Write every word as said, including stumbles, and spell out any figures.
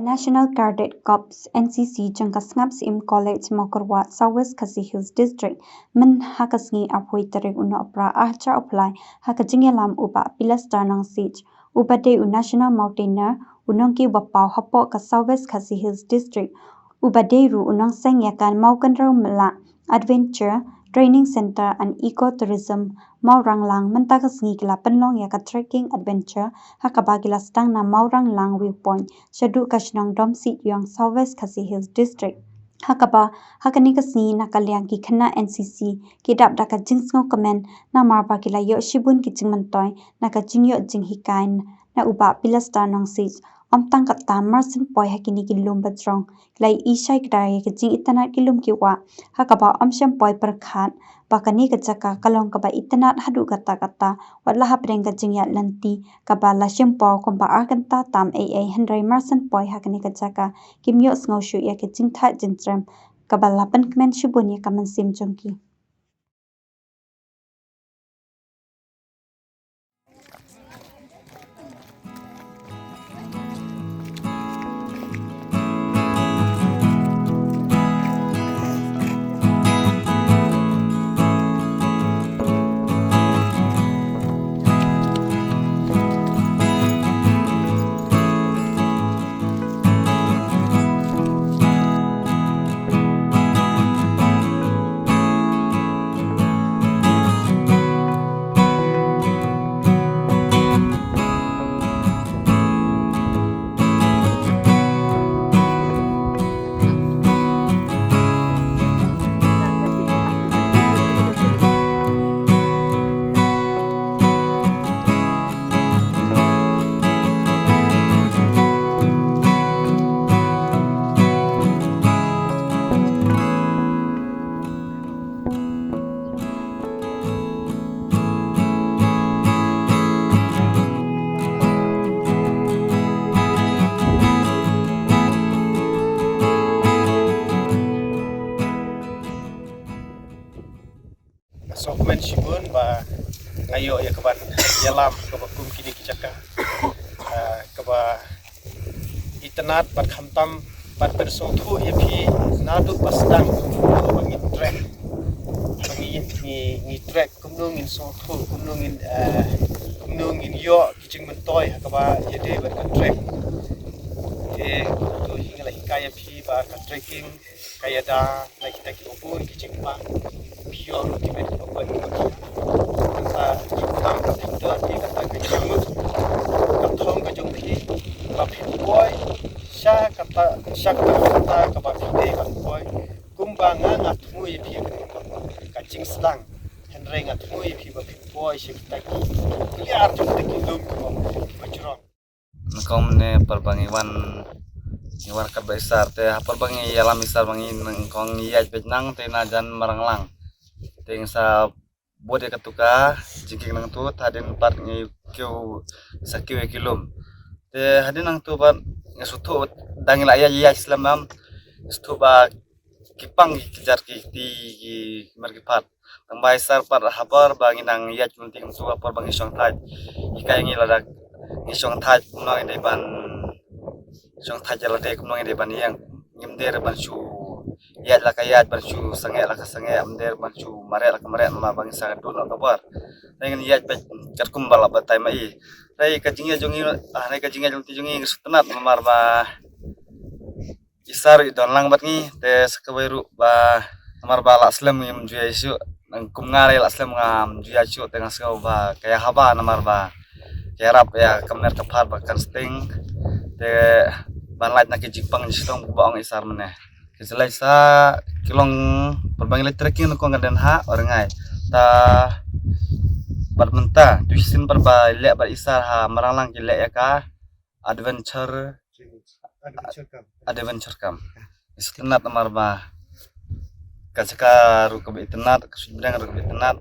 National Cadet Corps, N C C, jong ka Sngap Syiem College, Mawkyrwat, South West Khasi Hills District, myn ha ka sngi arphew tarik u Nohprah arhajar arphew lai, ha ka jingïalam u Bah Pilastar Nongsiej, uba dei u National Mountaineer, u nongkiew ba paw hapoh ka South West Khasi Hills District, uba dei ruh u nongseng ïa ka Mawkynrew Mela Adventure Training Centre and Eco Tourism, Mawranglang. Mynta ka sngi ki la pynlong ïa ka trekking adventure, ha kaba ki la sdang na Mawranglang Viewpoint, shaduh ka shnong Domsiej Ïong, South West Khasi Hills District. Ha kaba, ha kane ka sngi na ka liang ki khynnah N C C, ki dap da ka jingsngewkmen, namar ba ki la ïoh shibun ki jingmyntoi, na ka jingïoh jinghikai, na u Bah Pilastar Nongsiej. Ym tang katta, mar shen poi ha kine ki lum ba jrong, ki la ïohi shai kdar ïa ka jingitynnad ki lum ki wah, ha kaba ym shym poi pyrkhat ba kane ka jaka ka long kaba itynnad haduh katta katta, wat la hapdeng ka jingïaid lynti kaba la shim por kumba ar kynta tam ei ei, hynrei mar shen poi ha kane ka jaka, kim ïohsngew shuh ïa ka jingthait jingtriem kaba la pynkmen shibun ïa ka mynsiem jong ki. Nga sngewkmen shibun ba nga ïoh ïa kaban ïalam kaba kum kine ki jaka, ah, kaba itynnad bad khamtam, bad pynsngewthuh ïa phi naduh ba sdang ba ngin trek, ba ngi, ngi, ngi trek, kumno ngin sngewthuh, kumno ngin, eh, kumno ngin ïoh ki jingmyntoi ha kaba ïadei bad ka trek. Te kumto hi nga la hikai ïa phi ba ka trekking ka ïada na kita kiba bun ki jingpang, phi ïoh ruh ki met kiba bun kiba khia. Kata ki kam ka thangta, ki kata ka jingmut, ka thong ka jong phi ba phin poi sha kata, sha kata kata kaba phi dei ban poi. Kumba nga, nga thmu ïa phi ka jingsdang, hynrei nga thmu ïa phi ba phin poi sha kita ki kliar jong kita ki lum kiba, kiba jrong. Nyngkong mynne por ba ngi wan, ngi wan kat ba Isar, te ha por ba ngi ïalam Isar ba ngi nyngkong ngi ïaid beit nangta na jan Mawranglang. Te ngi sa bud ïa katu ka jingkieng nangtu, te hadien pat ngi kiew, sa kiew ïa ki lum. Te hadien nangtu pat ngi sngewthuh, dang ngi la ïaid, ïaid slem bam, ngi sngewthuh ba ki pang ki kjat ki kti ki mar ki phad. Tang ba Isar pat ha por ba ngi nang ïaid lynti kumtu, ha por ba ngi shong thait, ki kha ïa ngi lada ngi shong thait kumno ngi dei ban shong thait ïa lade, kumno ngi dei ban ïeng. Ngim dei ban shu ïaid la ka ïaid, ban shu sangeh la ka sangeh, ngim dei ban shu mareh la ka mareh, namar ba ngi sa ka dun la ka bor. Te ngin ïaid beit katkum ba la batai ma i. Te ka jingïaid jong ngi, ah, te ka jingïaid lynti jong ngi ngi sngewtynnat namar ba Isar i don lang bad ngi, te sa kawei ruh ba namar ba la slem ngim ju ïaid shuh, kum nga la slem ngam ju ïaid shuh, te nga sngew ba ka ïa haba namar ba ka ïarap ïa ka met ka phad ba kan sting, te ban lait na ki jingpang jingshitom kumba ong Isar mynne. Ki sa leit sa ki long, por ba ngi leit trekking nyngkong ka dang ha Orangai. Ta bad mynta tu shisien por ba leh bad Isar ha Mawranglang ki leh ïa ka adventure, adventure camp. Adventure camp. Ngi sngewtynnat namar ba ka jaka ruh kaba itynnad, ka suiñ bneng ruh kaba itynnad.